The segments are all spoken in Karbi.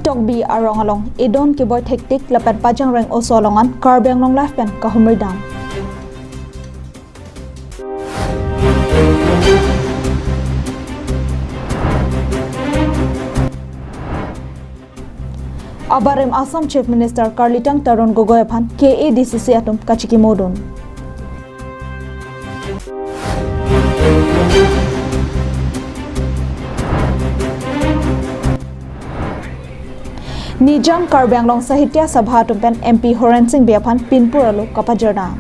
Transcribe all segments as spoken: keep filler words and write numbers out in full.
Tokbi arong along edon keboi thektik lapen pajangreng oso along an Karbi Anglong Live pen kahumri dam. Abarim Assam Chief Minister Karlitang Tarun Gogoi aphan K A D C C atum kachikimodun. Nijang Karbi Anglong Sahitya Sabha atum pen M P Horen Sing Bey aphan pinpur alo kapajirna.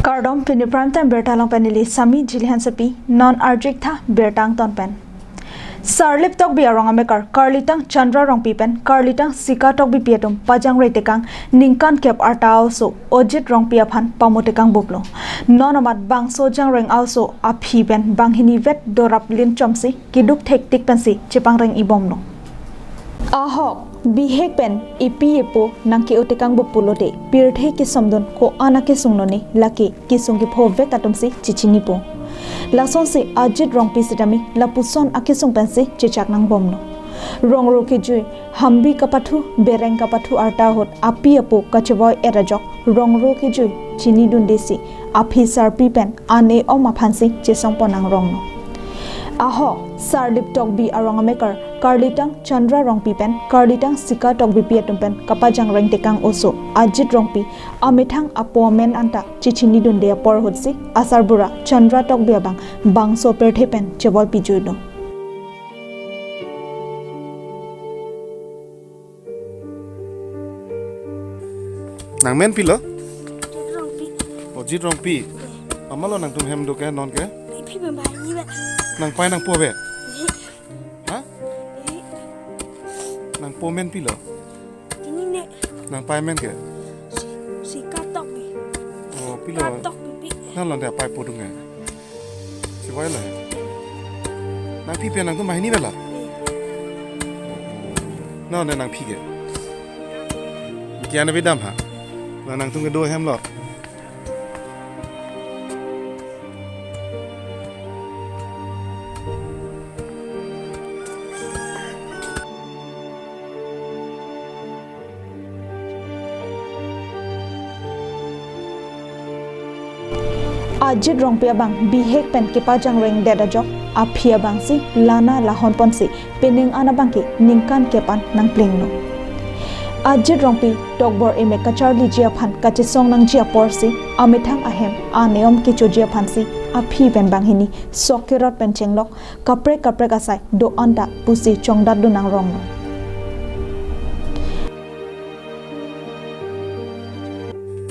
Kardom, pini prime time birta along pen neli Sami Jili Hansepi, non arjik tha birta angton pen. Sarlip Tokbi arong amekar Karlitang Chandra Rongpi pen Karlitang Sika Tokbipi atum pajangre tekang ningkan kep arta a-oso Ojit Rongpi aphan pamo tekang buplo. Non amat bangso jangreng a-oso aphi pen banghini vet dorap lin chomsi keduk thektik pensi chepangreng ibomlo. Ahok, bihek pen epi epo nangke-o tekang bup pulote, pirthe kesomdun ko-an akesung lone, lake kesung kephovek atumsi chechinipo. Lasonsi Ajit Rongpi sitame lapuson akesung pensi chechak nangbomlo. Rongro kejui, hambi kapathu, bereng kapathu arta ahut api apo kachevoi-et ajok, rongro kejui chinidundesi aphi sarpi pen an-e-om aphansi chesongpon nangronglo. Ahok, Sarlip Tokbi arong amekar Karlitang Chandra Rongpi pen Karlitang Sika Tokbipi atum pen kapajangreng tekang oso Ajit Rongpi amethang apo amen anta chechinidunde apor ahutsi asarbura Chandra Tokbi abang bangso pirthe pen chevoipijuilo. Nangmen pilo? Rongpi. Ojit Rongpi. Amalo nangtum hem do ke non ke? Iphi bang bai ni ba. Nangpai nangpo be? Ha? Nangpo men pilo? Ini ne. Nangpai men ke? Si, Sika Tokbi. Oh, pilo. Katok bipi. Nang lonte apai podung ke? Si wai lo. Nangphi pen nangtum banghini bela? Nang ne nangphi ke? Kian abi dam ha. Nang nangtum kedo hem lo. Ajit Rongpi abang bihek pen kepajangrengdet ajok aphi abangsi lana lahonponsi penang an abangke ningkan kep an nangplenglo. Ajit Rongpi tokbor emek kacharliji aphan kachesong nangji aporsi amethang ahem an-e-om kechoji aphansi aphi pen banghini sok kerot pen chenglok kaprek kaprek asai do-an ta pusi chongdatdun nangronglo.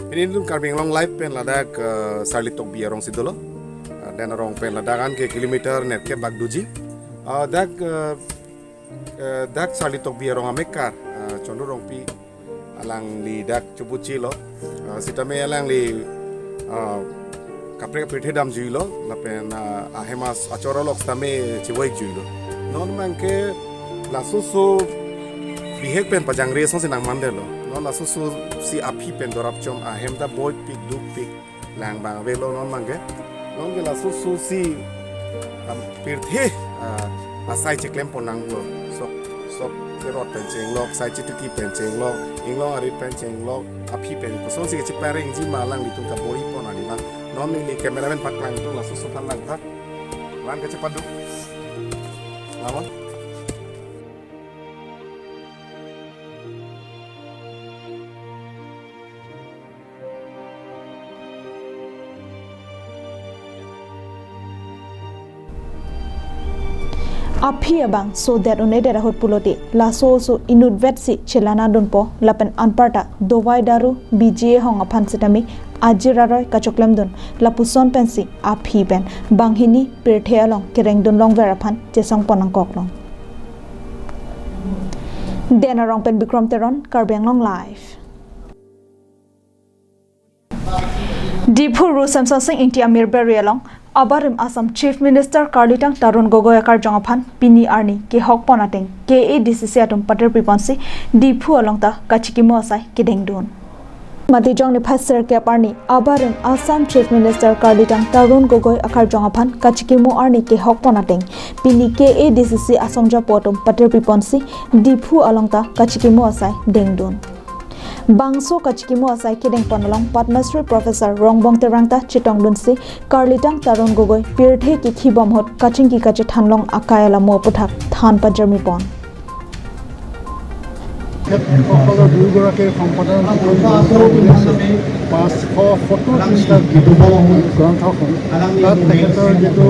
Pini nelitum Karbi Anglong Live pen ladak, eh, Sarlip Tokbi arongsi dolo. Eh, den arong pen ladak an ke kilometer nerkep bak doji. Eh, dak, eh, eh, dak Sarlip Tokbi arong amekar, eh, Chandra Rongpi alangli dak chubuchilo. Ah, sitame alangli, ah, kaprek pirthe damjuilo, lapen, ah, ahem achor along sitame chevoijuilo. Non abangke lasoso bihek pen pajangre asonsi nangmandetlo. Non lasoso si aphi pen dorap chom ahem ta boipik dukpik lang abang avelo non abangke. Non ke lasoso si, am, pirthe, ah, asai cheklempon nanglo. Sok, sok kerot pen chenglok, sai chituki pen chenglok, inglong arit pen chenglok, aphi pen kosonsi kacheparengji ma alanglitum kabor-ipon ani ma. Non neli cameraman paklang tung lasoso aphan langthak. Lang kachepaduk. Lawan. Aphi abang sodet un-edet ahut pulote laso oso inutvetsi chelanadunpo lapen anparta dovai daru biji ehong aphan sitame ajir aroi kachoklemdun lapuson pensi aphi pen banghini pirthe along kerengdun longver aphan chesongpon nangkoklong. Den arong pen Bikrom Teron, Karbi Anglong Live. Diphu Ru Semsonsing Ingti Amir Berry along abarim Assam Chief Minister Karlitang Tarun Gogoi akarjong aphan pini arni kehokpon ateng K A D C C atum patirpiponsi Diphu along ta kachikimo asai kedengdun. Matijong niphai sirkep arni abarim Assam Chief Minister karlitang Tarun Gogoi akarjong aphan kachikimo arni kehokpon ateng pini K A D C C asongjapo atum patirpiponsi Diphu alongta kachikimo asai dengdun. Bangso kachikimo asai kedengpon along Padma Shri Professor Rongbong Terang ta chetongdunsi karlitang Tarun Gogoi pirthe kikhibom ahut kachingki kachethanlong akai alamo aputhak than pajirmipon. তেখেতসকলৰ দুয়োগৰাকীৰ সম্পাদনাত লিখা পাঁচশ সত্তৰ পৃষ্ঠাৰ গ্ৰন্থখন, তাত তেখেতৰ যিটো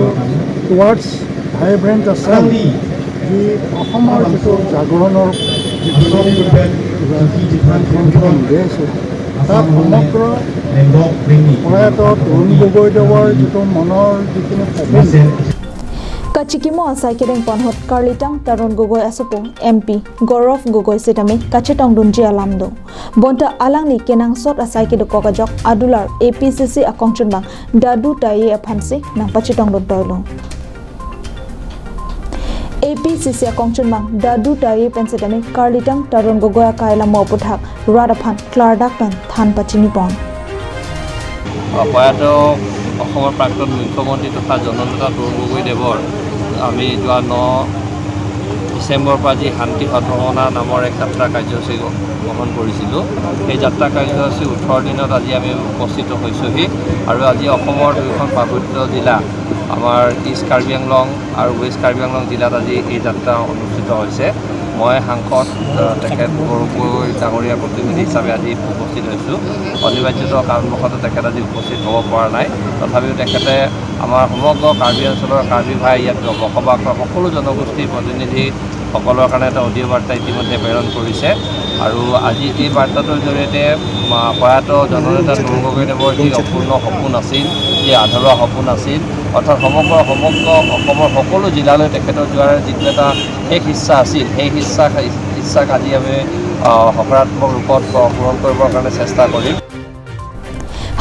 টুৱাৰ্ডছ ভাইব্ৰেণ্ট আছাম, যি অসমৰ যিটো জাগৰণৰ যিটো গ্ৰন্থখন উলিয়াইছে, তাত সমগ্ৰ প্ৰয়াত তৰুণ গগৈদেৱৰ যিটো মনৰ যিখিনি সপোন, Kachikimo asai kedengpon ahut karlitang Tarun Gogoi asopo M P Gaurav Gogoi sitame kachetongdunji alam do. Bonta alangli kenangsot asai kedokok ajok adular A P C C akongchunbang Dadu Taye aphansi nangpachetongdun toilo. A P C C akongchunbang Dadu Taye pen sitame karlitang Tarun Gogoi akai alamo aputhak rat aphan klardak pen than pachinipon. প্ৰয়াত অসমৰ প্ৰাক্তন মুখ্যমন্ত্ৰী তথা জননেতা তৰুণ গগৈদেৱৰ আমি যোৱা ন ডিচেম্বৰৰ পৰা যি শান্তি সাধনা নামৰ এক যাত্ৰা কাৰ্যসূচী গ্ৰহণ কৰিছিলোঁ। সেই যাত্ৰা কাৰ্যসূচী ওঠৰ দিনত আজি আমি উপস্থিত হৈছোঁহি আৰু আজি অসমৰ দুয়োখন পাৰ্বত্য জিলা, আমাৰ ইষ্ট কাৰ্বি আংলং আৰু ৱেষ্ট কাৰ্বি আংলং জিলাত আজি এই যাত্ৰা অনুষ্ঠিত হৈছে। মই সাংসদ, আহ, তেখেত গৌৰৱ গগৈ ডাঙৰীয়াৰ প্ৰতিনিধি হিচাপে আজি উপস্থিত হৈছোঁ। অনিবাৰ্যত কাৰণবশতঃ তেখেত আজি উপস্থিত হ'ব পৰা নাই। তথাপিও তেখেতে আমাৰ সমগ্ৰ কাৰ্বি অঞ্চলৰ কাৰ্বি ভাই, ইয়াত বসবাস কৰা সকলো জনগোষ্ঠীৰ প্ৰতিনিধিসকলৰ কাৰণে এটা অডিঅ' বাৰ্তা ইতিমধ্যে প্ৰেৰণ কৰিছে। আৰু আজি এই বাৰ্তাটোৰ জৰিয়তে, আহ, প্ৰয়াত জননেতা তৰুণ গগৈদেৱৰ যি অপূৰ্ণ সপোন আছিল, যি আধৰুৱা সপোন আছিল, অৰ্থাৎ সমগ্ৰ, সমগ্ৰ অসমৰ সকলো জিলালৈ তেখেতৰ যোৱাৰ যিটো এটা শেষ ইচ্ছা আছিল, সেই ইচ্ছা, ইচ্ছাক আজি আমি, আহ, সকাৰাত্মক ৰূপত পূৰণ কৰিবৰ কাৰণে চেষ্টা কৰিম।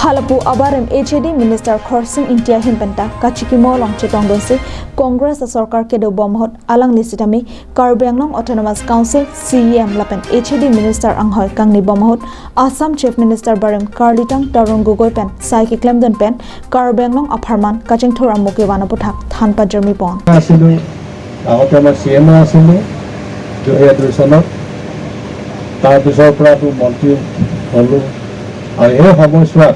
Halapu abarim H A D Minister Khorsing Ingti ahin penta kachikimo along chetongdunsi Congress asorkar kedobom ahut alangli sitame Karbi Anglong Autonomous Council C E M lapen H A D Minister anghoi kangnibom ahut Assam Chief Minister barim karlitang Tarun Gogoi pen sai keklemdun pen Karbi Anglong apharman kachingthur amuk kevan aputhak than pajirmipon. আছিলোঁ, আগতে মই C M আছিলোঁ দুহেজাৰ দুই চনত। তাৰপিছৰ পৰাতো মন্ত্ৰী হ'লোঁ আৰু সেই সময়ছোৱাত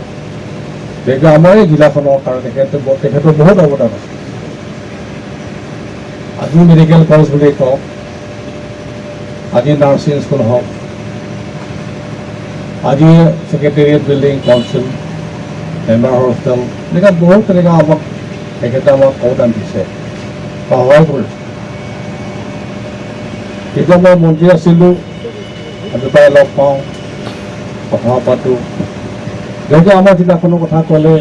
তেখেতে আমাৰ এই জিলাখনৰ কাৰণে তেখেতে ব- তেখেতৰ বহুত অৱদান আছে। আজি মেডিকেল কলেজ বুলি কওক, আজি নাৰ্ছিং স্কুল হওক, আজি secretariat building, council, member hostel, এনেকুৱা বহুত তেনেকুৱা আমাক তেখেতে আমাক অৱদান দিছে বা সহায় কৰিছে। যেতিয়া মই মন্ত্ৰী আছিলোঁ, আমি প্ৰায় লগ পাওঁ, কথা পাতোঁ। যেনেকৈ আমাৰ জিলাখনৰ কথা ক'লে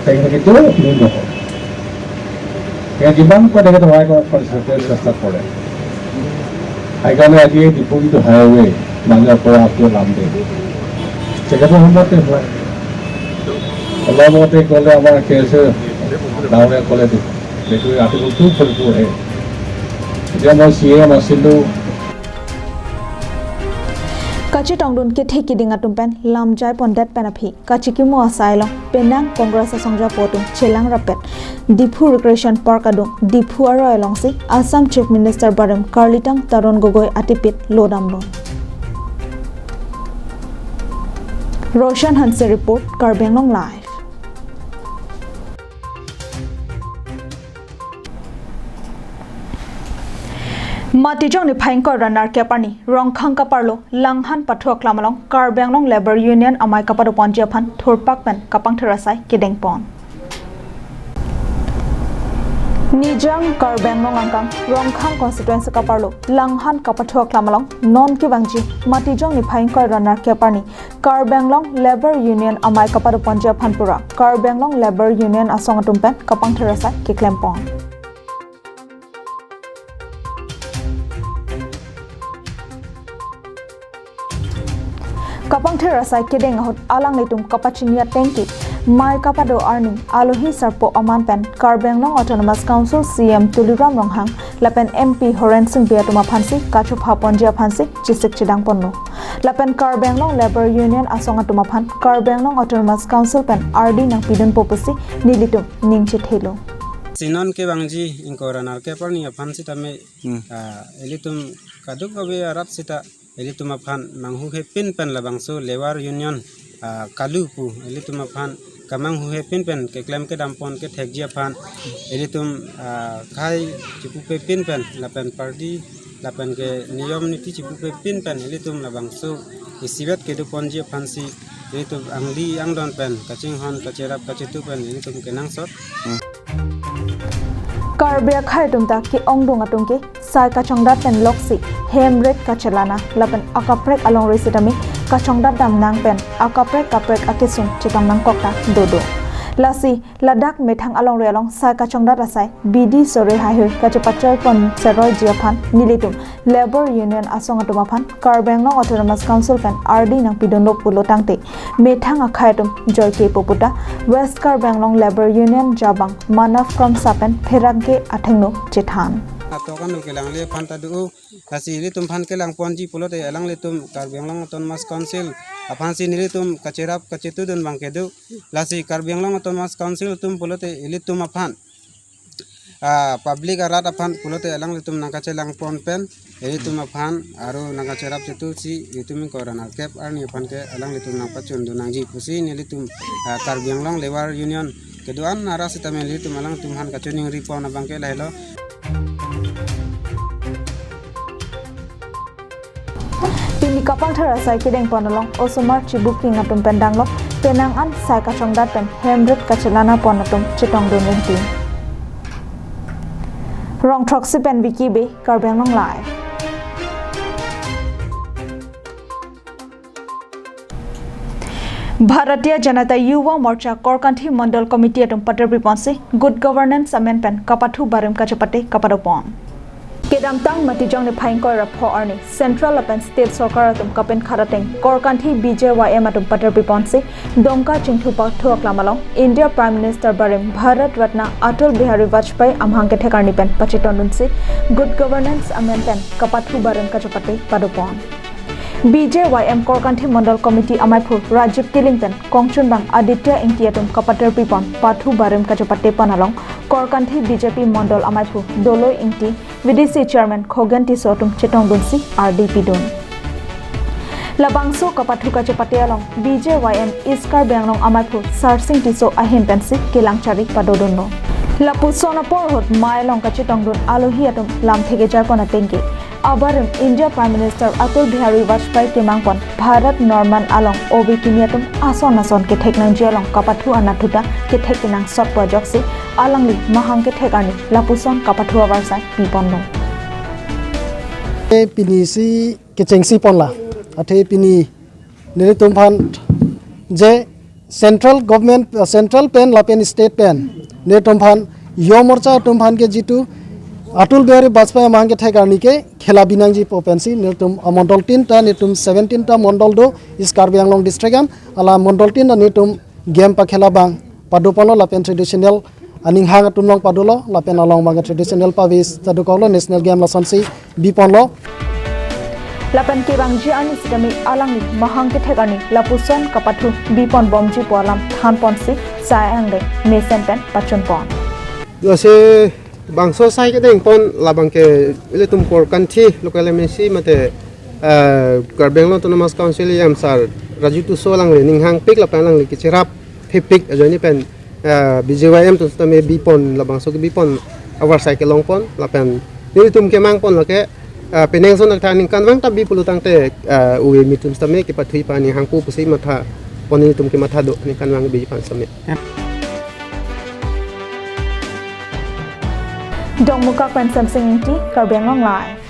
তেখেতে কেতিয়াও ভিৰ নহয়। তেওঁ যিমান পাৰে তেখেতে সহায় কৰাৰ চেষ্টা কৰে। সেইকাৰণে আজি এই ডিফু যিটো হাইৱে, মালিয়াৰ পৰা আপ টু লামডিং, তেখেতৰ সময়তে হোৱা। অলপ আগতে ক'লে আমাৰ কে এছ এ ডাঙৰীয়া ক'লে, এইটো আৰ্টিকল টু ফৰ্টি ফ'ৰ এ। যেতিয়া মই চি এম আছিলোঁ, Kachetongdun kethe kiding atum pen lamjaipondet pen aphi kachikimo asai along penang Congress asongjapo atum chelang rapet Diphu Recreation Park adung Diphu aroi alongsi Assam Chief Minister barim karlitang Tarun Gogoi atipit lodamlo. Roshan Hanse report, Karbi Anglong Live. Matijong niphai ingkoi ra nerkep arni Rongkhang kaparlo Langhan Pathu aklam along Karbi Anglong Labour Union amei kapadoponji aphan thurpak pen kapangthir asai kedengpon. Nijang Karbi Anglong angkang Rongkhang constituency kaparlo Langhan kapathu aklam along non kevangji Matijong niphai ingkoi ra nerkep arni Karbi Anglong Labour Union amei kapadoponji aphan pura Karbi Anglong Labour Union asong atum pen kapangthir asai keklempon. Kapangthir asai kedeng ahut alanglitum kapachini atengke mei kapado arni alohi sarpo aman pen Karbi Anglong Autonomous Council C E M Tuliram Ronghang lapen M P Horen Sing Bey atum aphansi kachophaponji aphansi chisik chidangponlo. Lapen Karbi Anglong Labour Union asong atum aphan Karbi Anglong Autonomous Council pen ardi nangpidunpo pusi nelitum ning chethelo. Sinon kevangji ingkoi ra nerkep arni aphan sitame, Hmm. ah, ilitum kadokave arat sita ilitum aphan manghuhepin pen labangso Labour Union, ah, kalu pu ilitum aphan kamanghuhepin pen keklem kedampon kethekji aphan ilitum, ah, khei chipupepin pen lapen party lapen ke niyom niti chipupepin pen ilitum labangso isivet kedoponji aphansi ilitum angli angdon pen kachinghon kacherap kachetu pen ilitum kenangsot. Karbi akhei atum ta ke-ongdung atum ke sai kachongdat pen loksi hem ret kachelana lapen akaprek alongri sitame kachongdat dam nang pen akaprek kaprek akesung chetong nangkok ta dodo. Lasi ladak methang alongri along sai kachongdat asai bidi sore haihui kachepachoi pon seroiji aphan nelitum Labour Union asong atum aphan Karbi Anglong Autonomous Council pen ardi nangpidunlo pulo tangte methang akhei atum joike puputa West Karbi Anglong Labour Union jabang Manav Kromsa pen pherangke athengno chethan. Atok anu kelangle aphan ta do, lasi ilitum aphan kelangponji pulote alanglitum Karbi Anglong Autonomous Council aphansi nelitum kacherap kachetudun abang kedo, lasi Karbi Anglong Autonomous Council atum pulote ilitum aphan, ah, public arat aphan pulote alanglitum nangkachelangpon pen ilitum aphan aro nangkacherap chetusi ilitum ingkoi ra nerkep arni aphan ke alanglitum nangpachundun nangji pusi nelitum, ah, Karbi Anglong Labour Union kedo-an arat sitame ilitum alangtum aphan kachoningripon abang ke lahelo. Pini kapangthar asai kedengpon along osomar chibuking atum pen danglo penang an sai kachongdat pen hem ret kachelanapon atum chetongdun rinti. Rongthroksi pen Vicky Bey, Karbi Anglong Live. Bharatiya Janata Yuva Morcha Korkanthi Mandal Committee atum paterpiponsi Good Governance amen pen kapathu barim kachepate kapadopon. Kedamtang Matijong niphai ingkoi ra pho arni Central lapen State Sorkar atum kapenkhat ateng Korkanthi B J Y M atum paterpiponsi Dongka Chingthu pathu aklam along India Prime Minister barim Bharat Ratna Atal Bihari Vajpayee amahang kethek arni pen pachetondunsi Good Governance amen pen kapathu barim kachepate padopon. B J Y M Korkanthi Mandal Committee amaiphu Rajiv Killing pen kongchunbang Aditya Ingti atum kapaterpipon pathu barim kachepatepon along Korkanthi B J P Mandal amaiphu Doloi Ingti, V D C Chairman Khogen Tisso atum chetongdunsi ardi pidun. Labangso kapathu kachepate along B J Y M East Karbi Anglong amaiphu Sarsing Tisso ahin pensi kelang chari padodunlo. Lapuson apor ahut mei along kachetongdun alohi atum lamthe kejarpon atengke abarim India Prime Minister Atal Bihari Vajpayee kemangpon Bharat Nirman along ove kimi atum ason ason kethek nangji along kapathu anatthu ta kethek kenangsotpo ajoksi alangli mahang kethek arni lapuson kapathu avarsai piponlo. Eh, pini si kechengsi ponla. Athe pini nelitum aphan je Central Government, uh, Central pen lapen State pen nelitum aphan Yuva Morcha atum aphan ke jitu Atal Bihari Vajpayee amahang kethek arni ke khela binangjipo pensi nelitum amondol tin ta, nelitum seventeen ta mondol do East Karbi Anglong district an, hala mondol tin ta nelitum game pakhela abang padoponlo lapen traditional aning hang atum along padolo lapen along abang traditional pavis ta dokoklo, national game lasonsi biponlo. Lapen kevangji arni sitame alangli mahang kethek arni lapuson kapathu biponbomjipo alam thanponsi sai angdeng mesen pen pachunpon. Lasi bangso sai kedengpon labang ke ilitum Korkanthi local M A C mate, eh, Karbi Anglong Autonomous Council E M sir Raju Tisso alangli ninghangpik lapen alangli kecherap phipik ajoine pen, eh, B J Y M atum sitame bipon labangso kebipon avarsai kelongpon lapen nelitum kemangpon lake, eh, penang ason athak ningkanvang ta bi pulo tangte, eh, ove kimi atum sitame kepathui pa ninghangpo pusi mathapon nelitum kematha do ningkanvang bi pan sitame. Dongmukak pen Samsing Ingti, Karbi Anglong Live.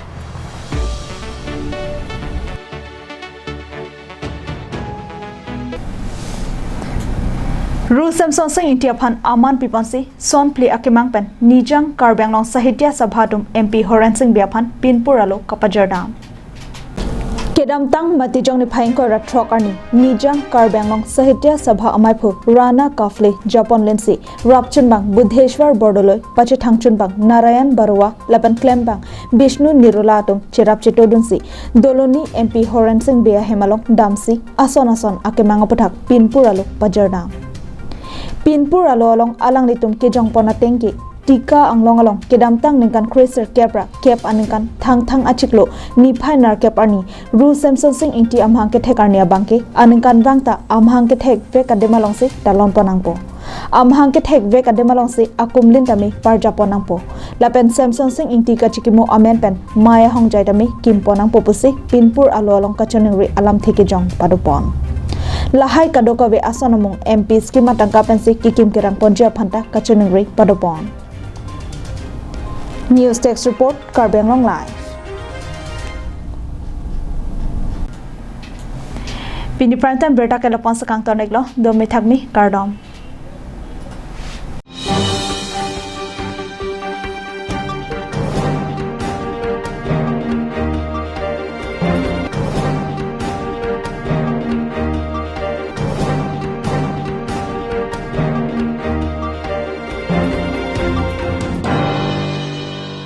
Ru Semsonsing Ingti aphan aman piponsi son phli akemang pen Nijang Karbi Anglong Sahitya Sabha atum M P Horensing Bey aphan pinpur alo kapajardam. Kedamtang Matijong niphai ingkoi ra throk arni Nijang Karbi Anglong Sahitya Sabha amaiphu Rana Kafle japon lensi rapchunbang Buddheshwar Bordoloi pachethangchun bang Narayan Baruah lapen klembang Bishnu Nirula atum cherap chetodunsi Doloni M P Horen Sing Bey ahem along damsi ason ason akemang aputhak pinpur alo pajardam. Pinpur alo along alanglitum kejongpon atengke Tika Anglong along kedamtang ningkan kresirkep ra kep aningkan Thangthang achiklo niphai nerkep arni Ru Semson Sing Ingti amahang kethek arni abangke aningkanvang ta amahang kethekvek adim alongsi talonpon nangpo. Amahang kethekvek adim alongsi akumlin tame parjapon nangpo. Lapen Semson Sing Ingti kachikimo amen pen mei ahongjai tame kimpon nangpo pusi pinpur alo along kachiningri alamthe kejong padopon. Lahai kadokave ason amung M P scheme atangka pensi kikim kerangponji aphanta kachiningri padopon. News Desk Report, Karbi Anglong Live. Pini prime time birta ke lapu-an si kangton-iklo, do mithak mi, kardom.